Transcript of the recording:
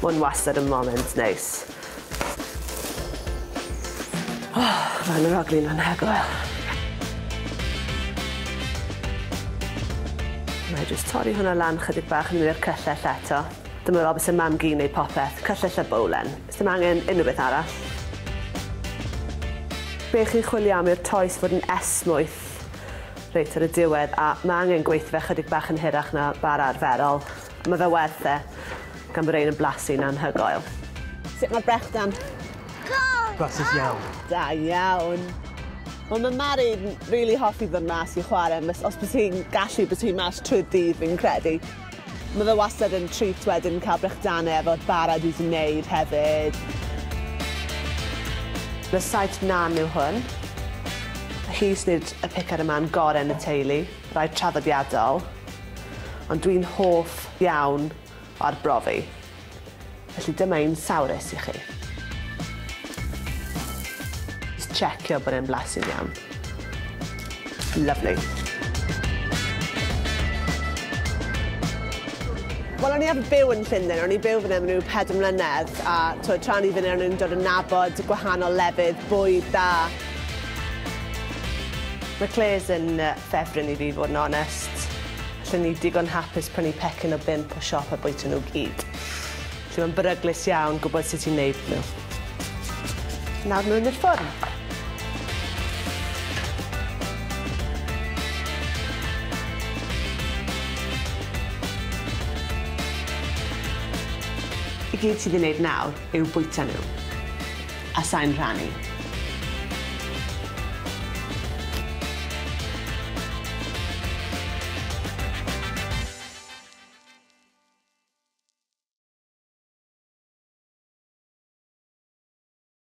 Mae hwn wastad yn moment neis. Oh, mae'n arogli'n anhygoel. Mae jyst torri hwnna lan chydig bach yn mynd i'r cyllell eto. Dyma fel byse mam-gu neu popeth, cyllell a bowlen. Sdim angen unrhyw beth arall. Be chi'n chwilio am yw'r toes fod yn esmwyth reit ar y diwedd, a mae angen gweithio fe chydig bach yn hirach na bara arferol. Mae fe werth e, gan bod ein yn blasu'n anhygoel. Sut mae'r brechdan? Blasus iawn. Da iawn. Wel, mae Mari'n rili hoffi ddod mas i chwarae, os bys hi'n gallu bys hi mas trwy'r dydd fi'n credu. Mae fe wastad yn treat wedyn cael brechdanau efo'r bara dwi wedi wneud hefyd. Rysait nan yw hwn. Hi sy'n gwneud y picker yma'n gorau yn y teulu, rai traddodiadol, ond dwi'n hoff iawn o arbrofi. Felly dyma un sawrus i chi. Just checio bod e'n blasu'n iawn. Lovely. Wel, o'n i ar byw yn Llundain, o'n i byw fan hyn am ryw 4 mlynedd, a tra o'n i fan hyn o'n i'n dod yn nabod gwahanol lefydd, bwyd da. Mae Claire's yn ffefryn i fi, fod yn onest. Allen ni digon hapus prynu pecyn o 5 o siop a bwyta nhw gyd. Felly mae'n beryglus iawn gwybod sut i wneud nhw. Nawr mewn i'r ffwrn. I gyd sydd i wneud nawr yw bwyta nhw. A sa'n rhannu.